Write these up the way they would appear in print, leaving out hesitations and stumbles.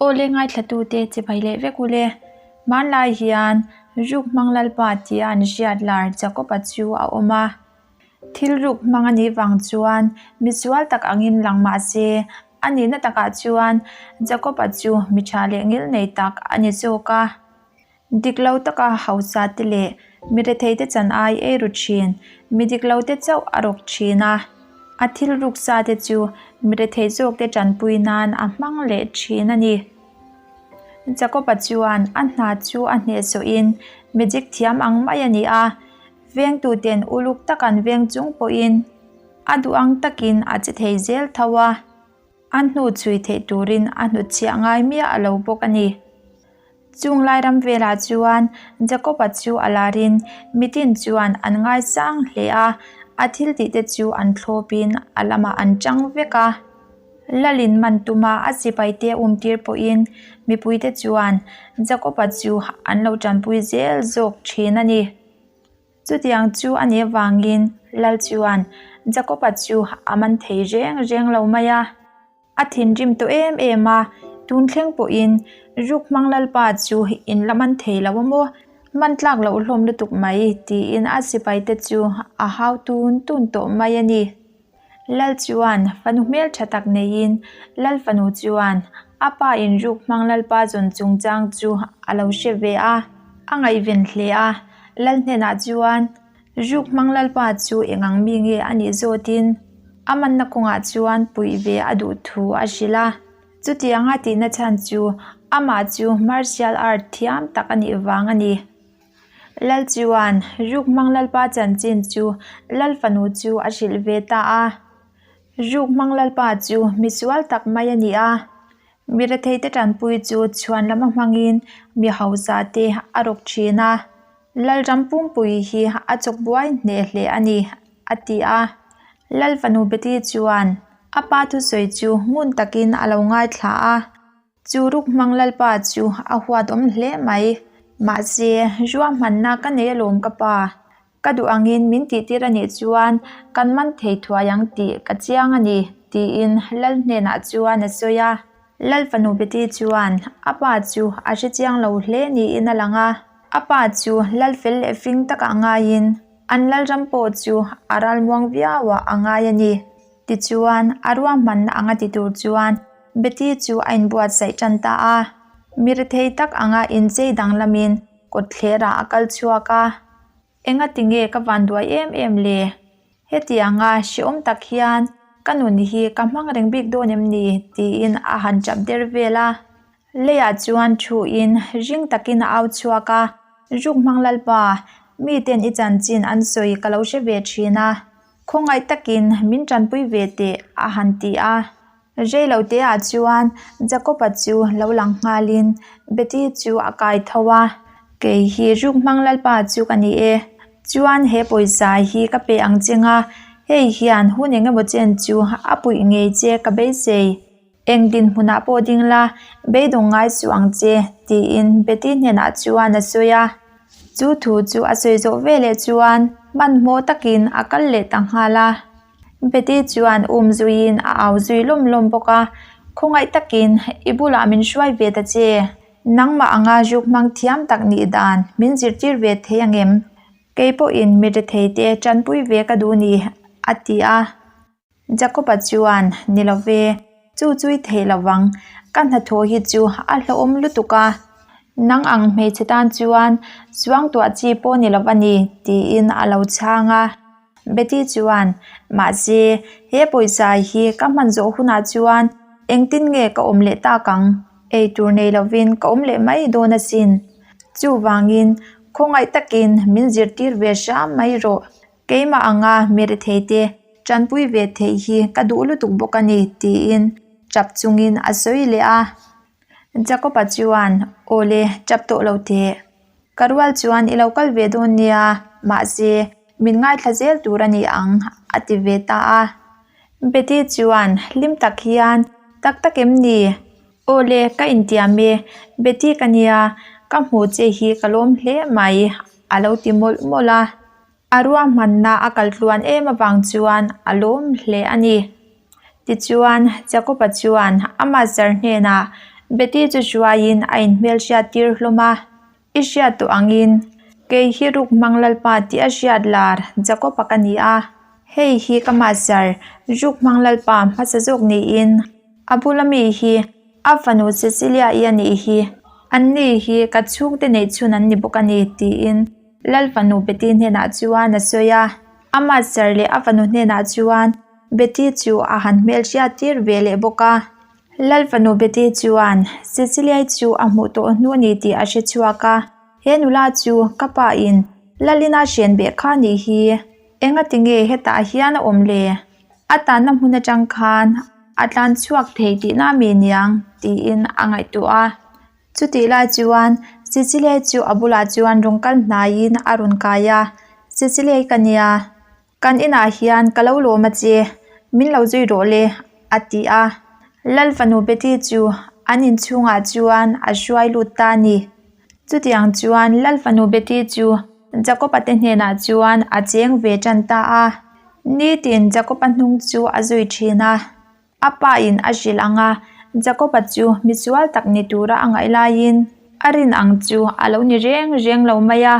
Awle ngaithlatute chibai leh vek ule. Hmanlai hian Ruk hmang Lalpa tia an hriat lar Jakob-a chu a awm a. Thil ruk hmang a nih vang chuan misual tak angin lang mah se, a nihna takah chuan Jakob-a chu mi tha leh ngil nei tak a ni zawk a. Dik lo taka hausa te leh mi rethei te chan ai ei ru thin, mi dik lo te chauh a rawk thin a. A thil ruk sa te chu mi rethei zawk te tanpui nan a hmang leh thin a ni. Jakob-a chuan a hna chu a hnehsawhin magic thiam ang mai a ni a, vengtuten uluk tak an veng chung pawhin a duh ang takin a che thei zel tho a. A hnu chhui theih turin a hnutchhiah ngai miah a lo bawk a ni. Chung lai ram velah chuan Jakob-a chu a larin mitin chuan an ngaisang hle a, a thil tihte chu an thlawpin a lamah an chang vek a. Lalin man tuma a sipaite umtir pawhin mipuite chuan Jakob-a chu an lo tanpui zel zawk thin a ni. Chutiang chu a nih avangin Lal chuan Jakob-a chu a man thei reng reng lo mai a. A thinrim tawh em em a, tun thleng pawhin ruk hmang Lalpa chu in la man thei lo a maw? Man tlak loh hlawm lutuk mai tiin a sipaite chu a hau tun tun tawh mai a ni. Lal chuan fanu hmel tha tak neiin Lal fanu chuan a pa in ruk hmang Lalpa zawn chungchang chu a lo hre ve a, a ngaihven hle a. Lal hnenah chuan ruk hmang Lalpa chu eng ang mi nge a nih zawtin a manna kawngah chuan puih ve a duh thu a hrilh a. Chutianga tihna chhan chu amah chu martial art thiam tak a nih vang a ni. Lal chuan Ruk hmang Lalpa chanchin chu Lal fanu chu a hrilh ve ta a. Ruk hmang Lalpa chu misual tak mai a ni a. Mi retheite tanpui chu chhuan lama hmangin mi hausa te a rawk thin a. Lalram pumpui hi a chawk buai hneh hle a ni, a ti a. Lal fanu Beti chuan a pa thusawi chu ngun takin a lo ngaithla a. Chu ruk hmang Lalpa chu a huat awm hle mai. Mahse, ruahmanna ka nei alawm ka pa. Ka duh angin min tihtir a nih chuan kan man thei thuai ang tih ka chiang a ni, tiin Lal hnenah chuan a sawi a. Lal fanu Beti chuan a pa chu a hre chiang lo hle niin a lang a. A pa chu Lal fel leh fing takah ngaiin an Lalram pawh chu a ralmuang viauah a ngai a ni. Tichuan, a ruahmanna anga ti tur chuan Betty chu a inbuatsaih tan ta a. Mi rethei tak anga inchei danglamin kawtthlerah a kal chhuak a. Enga tinge ka van duai em em le? Hetianga hrehawm tak hian ka nun hi ka hmang reng bik dawn em ni? tiin a han chap der vel a. Leiah chuan thuin ring takin a au chhuak a, Ruk hmang Lalpa, miten i chanchin an sawi ka lo hre ve thin a. Khawngaih takin min tanpui ve teh a han ti a. Rei lo teah chuan Jakob-a chu lo lang nghalin Betty chu a kai tho a. Kei hi ruk hmang Lalpa chu ka ni e. Chuan he pawisa hi ka pe ang cheng a, hei hian hun eng emaw chen chu a puih ngei che ka beisei. Eng dinhmunah pawh ding la, beidawng ngai suh ang che, tiin Betty hnenah chuan a sawi a. Chu thu chu a sawi zawh veleh chuan hmanhmawh takin a kal leh ta nghal a. Betty chuan um zuiin a au zui lawm lawm bawk a, Khawngaih takin i bulah min hruai ve ta che. Nangmah anga zuk hmang thiam tak nih dan min zirtir ve thei angem? Kei pawhin mi rethei te tanpui ve ka duh ni, a ti a. Jakob-a chuan, Ni lo ve, chu chu i theih lo vang, ka hnathawh hi chu a hlauhawm lutuk a, nang ang hmeichhe tan chuan suangtuah chi pawh ni lo a ni, tiin a lo chhang a. Betty chuan, Mahse, he pawisa hi ka hman zawh hunah chuan engtin nge ka awm leh tak ang? Ei tur nei lovin ka awm leh mai dawn asin. Chuvangin, khawngaih takin min zirtir ve hram mai rawh. Keimah anga mi retheite tanpui ve theih hi ka duh lutuk bawk a ni, tiin tap chungin a sawi leh a. Jakob-a chuan, Awle, tap tawh lo teh. Ka rual chuan i lo kal ve dawn nia, mahse, min ngaithla zel tur a ni ang, a ti ve ta a. Betty chuan hlim tak hian, Tak tak em ni? Awle, ka intiam e, Betty ka nia, ka hmuh che hi ka lawm hle mai, a lo ti mawlh mawlh a. A ruahmanna a kal tluan em avang chuan a lawm hle a ni. Tichuan, Jakob-a chuan a master hnenah Betty chu hruaiin a inhmelhriat tir hlawm a. I hriat tawh angin kei hi ruk hmang Lalpa tih a hriat lar Jakob-a ka ni a. Hei hi ka mahsar ruk hmang Lalpa hmasa zawk niin a bula mi hi a fanu Cecilia-i a nih hi. Anni hi ka chhungte neih chhun an ni bawk a ni tiin Lal fanu Betty hnenah chuan a sawi a. A mahsar leh a fanu hnenah chuan Betty chu a han hmelhriat tir ve leh bawk a. Lal fanu Betty chuan Cecilia-i chu a hmuh tawh hnu a ni tih a hre chhuak a, He nula chu ka pa in Lalina hren beh kha nih hi, engati nge hetah hian a awm le? A tanna hmun atang khan a tlan chhuak thei tihna mi niang tiin a ngaihtuah a. Chutih lai chuan Cecilia-i chu a bulah chuan rawn kal hnaiin a rawn kai a, Cecilia-i ka nia. Kan inah hian ka lo lawm a che, min lo zui rawh le, a ti a. Lal fanu Betty chu an inchhungah chuan a hruai lut ta a ni. Chutiang chuan Lal fanu Betty chu Jakob-a te hnenah chuan a cheng ve tan ta a. Nitin Jakob-a hnung chu a zui thin a. A pa in a hrilh ang a, Jakob-a chu misual tak ni tura a ngaih laiin a rin ang chu a lo ni reng reng lo mai a.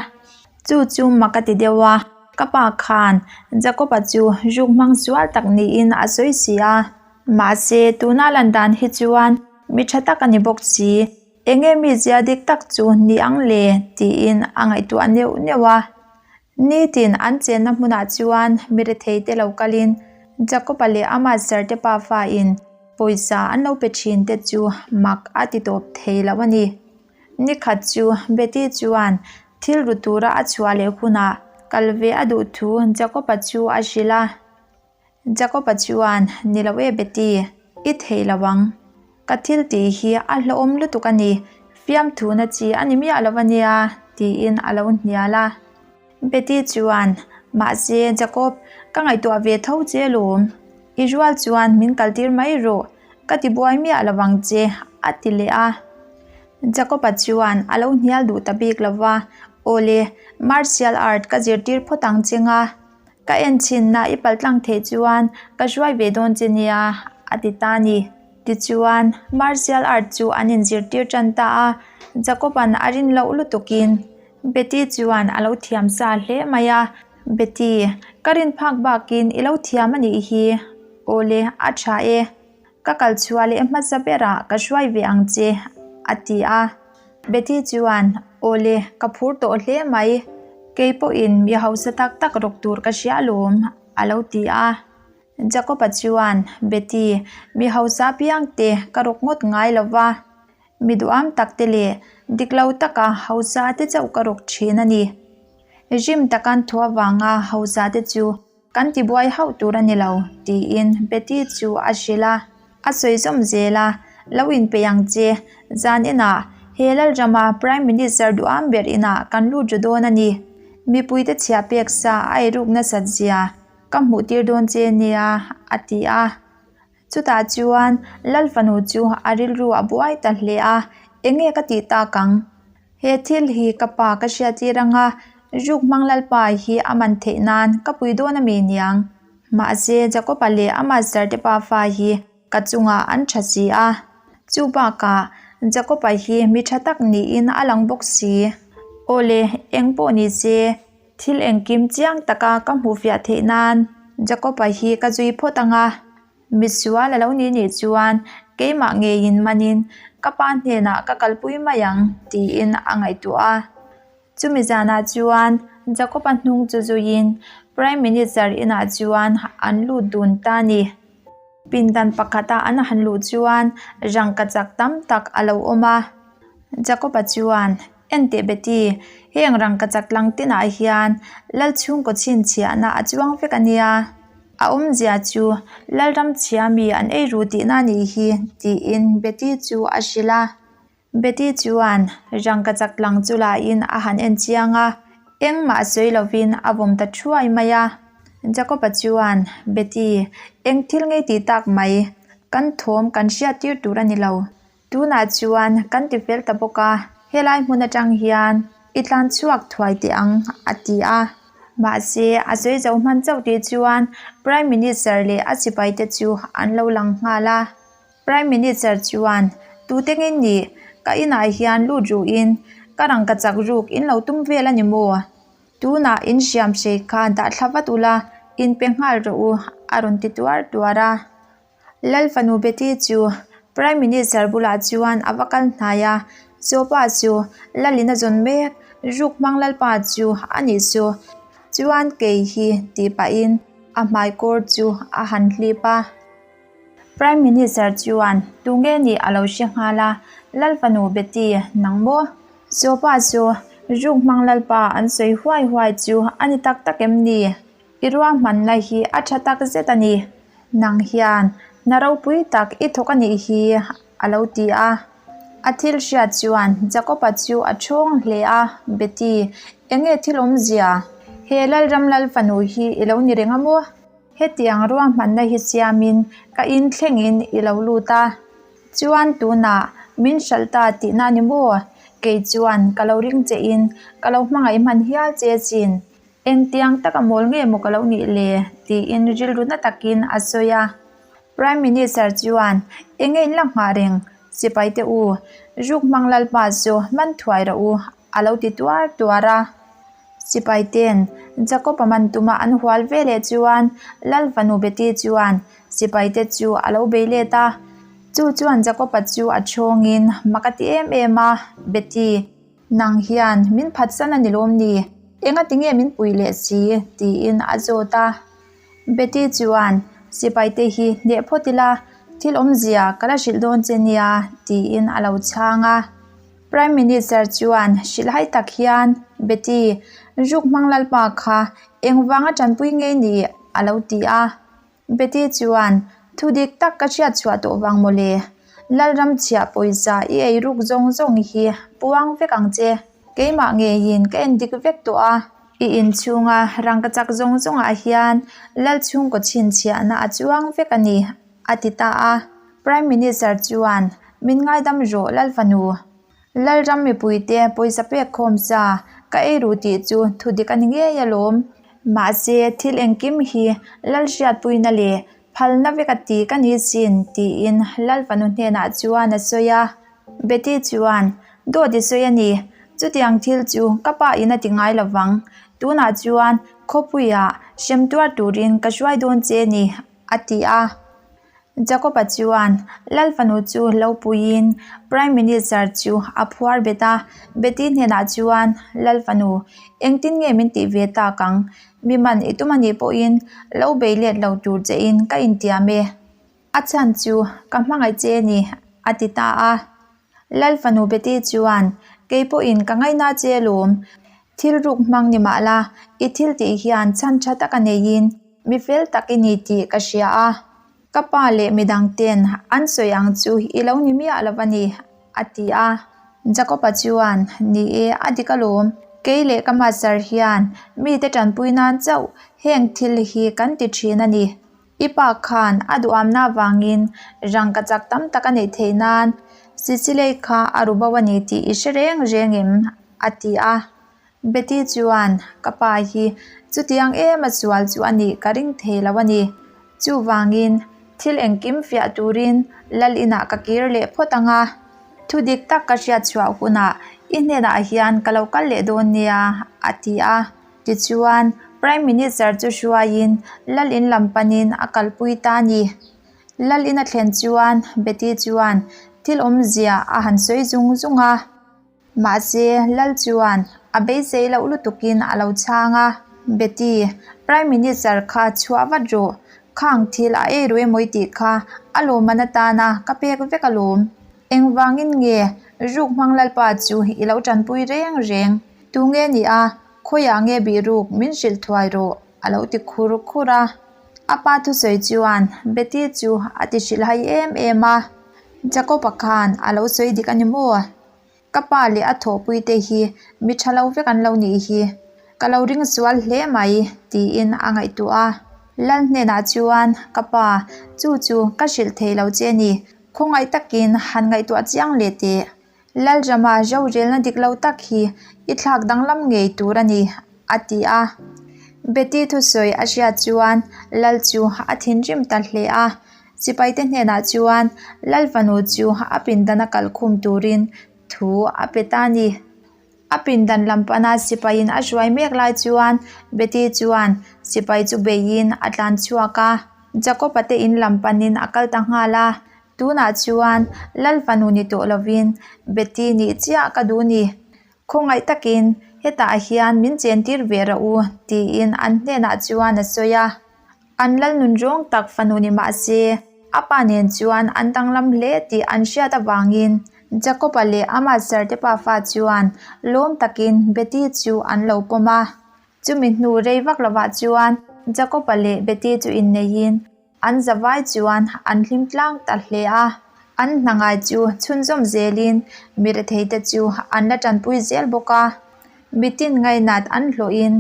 Chu chu mak a ti deuh a, ka pa khan Jakob-a chu ruk hmang sual tak niin a sawi si a. Mahse, tuna lan dan hi chuan mi tha tak a ni bawk si, enge mi zia dik tak chu ni ang le tiin a ngaihtuah neuh neuh a. Nitin an chenna hmunah chuan mi retheite lo kalin Jakob-a leh ama zarte pafa in pawisa an lo pe thin te chu mak a ti tawp thei lo a ni. Nikhat chu Betty chuan thil ru tura a chhuah leh hunah kal ve a duh thu Jakob-a chu a hrilh a. Jakob-a chuan, Ni lo e Betty, i thei lo ang. Ka thil tih hi a hlauhawm lutuk a ni, fiamthuna chi a ni miah lo a nia, tiin a lo hnial a. Betty chuan, Mahse, Jakob, ka ngaihtuah ve tho che lawm. I rual chuan min kaltir mai rawh, ka ti buai miah lo ang che, a ti leh a. Jakob-a chuan a lo hnial duh ta bik lo va, Awle, martial art ka zirtir phawt ang che nga. Ka en chhinna i paltlang theih chuan ka hruai ve dawn che nia, a ti ta a ni. Tichuan, martial art chu an inzirtir tan ta a, Jacob-a'n a rin loh lutukin Betty chuan a lo thiam sa hle mai a, Betty, ka rin phak bakin i lo thiam a nih hi. Awle, a tha e. Ka kal chhuah leh hmasa berah ka hruai ve ang che, a ti a. Betty chuan, Awle, ka phur tawh hle mai. Kei pawhin mi hausa tak tak rawk tur ka hria alawm, a lo ti a. Jacob-a chuan, Betty, mi hausa apiangte ka rawk ngawt ngai lo va. Mi duham takte leh dik lo taka hausa te chauh ka rawk thin a ni. Rim takan thu avanga hausa te chu Kan tibuai hauh tur a ni lo, tiin Betty chu a hrilh a. A sawi zawm zel a, Lo inpeih ang che, zan inah he Lalrama Prime Minister duham ber inah kan lut ru dawn a ni. Mipuite chhia pek sa a eiruk nasat zia ka hmuh tir dawn che nia, a ti a. Chutah chuan Lal fanu chu a rilru a buai ta hle a, Enge ka tih tak ang? He thil hi ka pa ka hriattir anga ruk hmang Lalpa hi a man theih nan ka pui dawn a mi niang? Mahse Jakob-a leh a master te pafa hi ka chungah an tha si a. Chu bakah Jakob-a hi mi tha tak niin a lang bawk si. Awle, eng pawh ni se. Thil engkim chiang taka ka hmuh fiah theih nan Jakob-a hi ka zui phawt ang a, misual a lo ni nih chuan keimah ngeiin manin ka pa hnenah ka kalpui mai ang tiin a ngaihtuah a. Chumi zanah chuan Jakob-a hnung chu zuiin Prime Minister inah chuan an lut dun ta a ni. Pindan pakhata an han luh chuan rangkachak tam tak a lo awm a, Jakob-a chuan Enteh Betty, heng rangkachak tlang tinah hian Lal chhungkaw chhinchhiahna a chuang vek a nia. A awmzia chu Lalram chhia mi an ei ru tihna a nih hi, tiin Betty chu a hrilh a. Betty chuan rangkachak tlang chu lahin a han en chiang a, engmah sawi lovin a vawm ta thuai mai a. Jacob-a chuan, Betty, eng thil ngei tih tak mai, kan thawm kan hriat tir tur a ni lo. Tunah chuan kan ti fel ta bawk a, helai hmun atang hian i tlan chhuak thuai teh ang, a ti a. Mahse, a sawi zo hman chauh tih chuan Prime Minister leh a sipaite chu an lo lang nghal a. Prime Minister chuan. Tute nge nih? Ka inah hian lut ruhin ka rangkachak ruk in lo tum vel a ni maw? Tunah in hriam hrei kha dah thla vat ula, in pe nghal rawh u, a rawn ti tuar tuar a. Lal fanu Betty chu Prime Minister bulah chuan a va kal hnai a, Chu pa chu Lalin a zawn mek, ruk hmang Lalpa chu a nih chu, chuan kei hi tih pahin a hmai kawr chu a han hlip a. Prime Minister chuan tunge nih a lo hre nghal a, Lal fanu Betty nang maw? Chu pa chu ruk hmang Lalpa an sawi huai huai chu a ni tak tak em ni? I ruahmanna hi a tha tak zet a ni. Nang hian hna ropui tak i thawk a nih hi a lo ti a. A thil hriat chuan Jacob-a chu a thawng hle a, Betty, enge thil awmzia? He Lalram Lal fanu hi i lo ni reng a maw? Hetiang ruahmanna hi siamin ka in thlengin i lo lut a. Chuan tunah min hralh ta tihna a ni maw? Kei chuan ka lo ring che in ka lo hmangaih hman hial che chin. Engtiang taka mawl nge maw ka lo nih le? tiin rilru na takin a sawi a. Prime Minister chuan, Enge in la nghah reng? Sipai te u, ruk hmang Lalpa chu man thuai rawh u, a lo ti tuar tuar a. Sipai ten Jacob-a man tuma an hual ve leh chuan Lal fanu Betty chuan sipai te chu a lo bei let a. Chu chuan Jacob-a chu a thawngin mak a ti em em a, Betty, Nang hian min phatsan a ni lawm ni? Engati nge min pui leh si? tiin a zawt a. Betty chuan, Sipai te hi hneh phawt ila, thil awmzia ka la hrilh dawn che nia, tiin a lo chhang a. Prime Minister chuan hrilhhai tak hian, Betty, ruk hmang lalpa kha engvanga tanpui nge ni? a lo ti a. Betty chuan, Thu dik tak ka hriat chhuah tawh vang mawle. Lalram chhiah pawisa i ei ruk zawng zawng hi puang vek ang che. Keimah ngeiin ka en dik vek tawh a. I inchhunga rangkachak zawng zawngah hian Lal chhungkaw chhinchhiahna a chuang vek a ni, a ti ta a. Prime Minister chuan, Min ngaidam rawh Lal fanu. Lalram mipuite pawisa pek khawm sa ka ei ru tih chu thu dik a ni ngei alawm. Mahse, thil engkim hi Lal hriatpuina leh phalna vek a ti ka ni sin tiin Lal fanu hnenah chuan a sawi a. Betty chuan, Dawt i sawi a ni, chutiang thil chu ka pa in a ti ngai lo vang. Tunah chuan khawpuiah hrem tuar turin ka hruai dawn che ni, a ti a. Jacob-a chuan Lal fanu chu lo puiin Prime Minister chu a phuar bet a, Betty hnenah chuan, Lal fanu, engtin nge min tih ve tak ang? Mi man i tum a nih pawhin lo bei let lo tur chein ka intiam e. A chhan chu ka hmangaih che ni, a ti ta a. Lal fanu Betty chuan, Kei pawhin ka ngaina che alawm. Thil ruk hmang ni mah la, i thil tih hian chhan tha tak a neiin mi fel tak i ni tih ka hria a. Ka pa leh midang ten an sawi ang chu i lo ni miah lo a ni, a ti a. Jacob-a chuan, Ni e, a dik alawm. Kei leh ka master hian mite tanpui nan chauh heng thil hi kan ti thin a ni. I pa khan a duhamna avangin rangkachak tam tak a neih theih nan Sicilei kha a ru bo a ni tih i hre reng reng em? a ti a. Betty chuan, Ka pa hi chutiang em a sual chu a nih ka ring thei lo a ni. Chuvangin thil engkim fiah turin lal inah ka kir leh phawt ang a. Thu dik tak ka hriat chhuah hunah i hnenah hian ka lo kal leh dawn nia, a ti a. Tichuan, Prime Minister chu hruaiin Lal in lam panin a kalpui ta a ni. Lal in a thlen chuan Betty chuan thil awmzia a han sawi zung zung a. Mahse, Lal chuan a beisei loh lutukin a lo chhang a, Betty, Prime Minister kha chhuah vat rawh. Khang thil a ei ru emaw i tih kha a lawmman atana ka pek vek alawm. Engvangin nge ruk hmang Lalpa chu i lo tanpui reng reng? Tunge ni a, khawiah nge bih ruk min hrilh thuai rawh a lo ti khur khur a. A pa thusawi chuan Betty chu a ti hrilh hai em em a, Jacob-a khan a lo sawi dik a ni maw? Ka pa leh a thawhpui te hi mi tha lo vek an lo nih hi. Ka lo ring sual hle mai tiin a ngaihtuah a. Lal hnenah chuan ka pa chu chu ka hrilh thei lo che ni, khawngaih takin han ngaihtuah chiang leh teh. Lalrama rorelna dik lo tak hi i thlak danglam ngei tur a ni, a ti a. Betty thusawi a hriat chuan Lal chu a thinrim ta hle a. Sipaite hnenah chuan Lal fanu chu a pindana kal khum turin thu a pe ta a ni. A pindan lam pana sipaiin a hruai mek lai chuan Betty chuan sipai chu beiin a tlan chhuak a, Jacob-a te in lam panin a kal ta nghal a. Tunah chuan Lal fanu ni tawh lovin Betty nih chiah ka duh ni. Khawngaih takin hetah hian min chentir ve rawh u tiin an hnenah chuan a sawi a. An lal nun rawng tak fanu ni mah se, a pa nen chuan an danglam hle tih an hriat avangin Jacob-a leh ama sarte pafa chuan lawm takin Betty chu an lo pawm a. Chumi hnu rei vak lovah chuan Jacob-a leh Betty chu inneihin an zavai chuan an hlim tlang ta hle a. An hna ngai chu chhunzawm zelin mi retheite chu an la tanpui zel bawk a. Mitin ngainat an hlawhin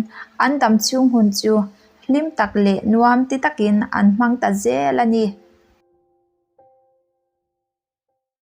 an dam chhung hun chu Hlim tak leh nuam ti takin an hmang ta zel a ni.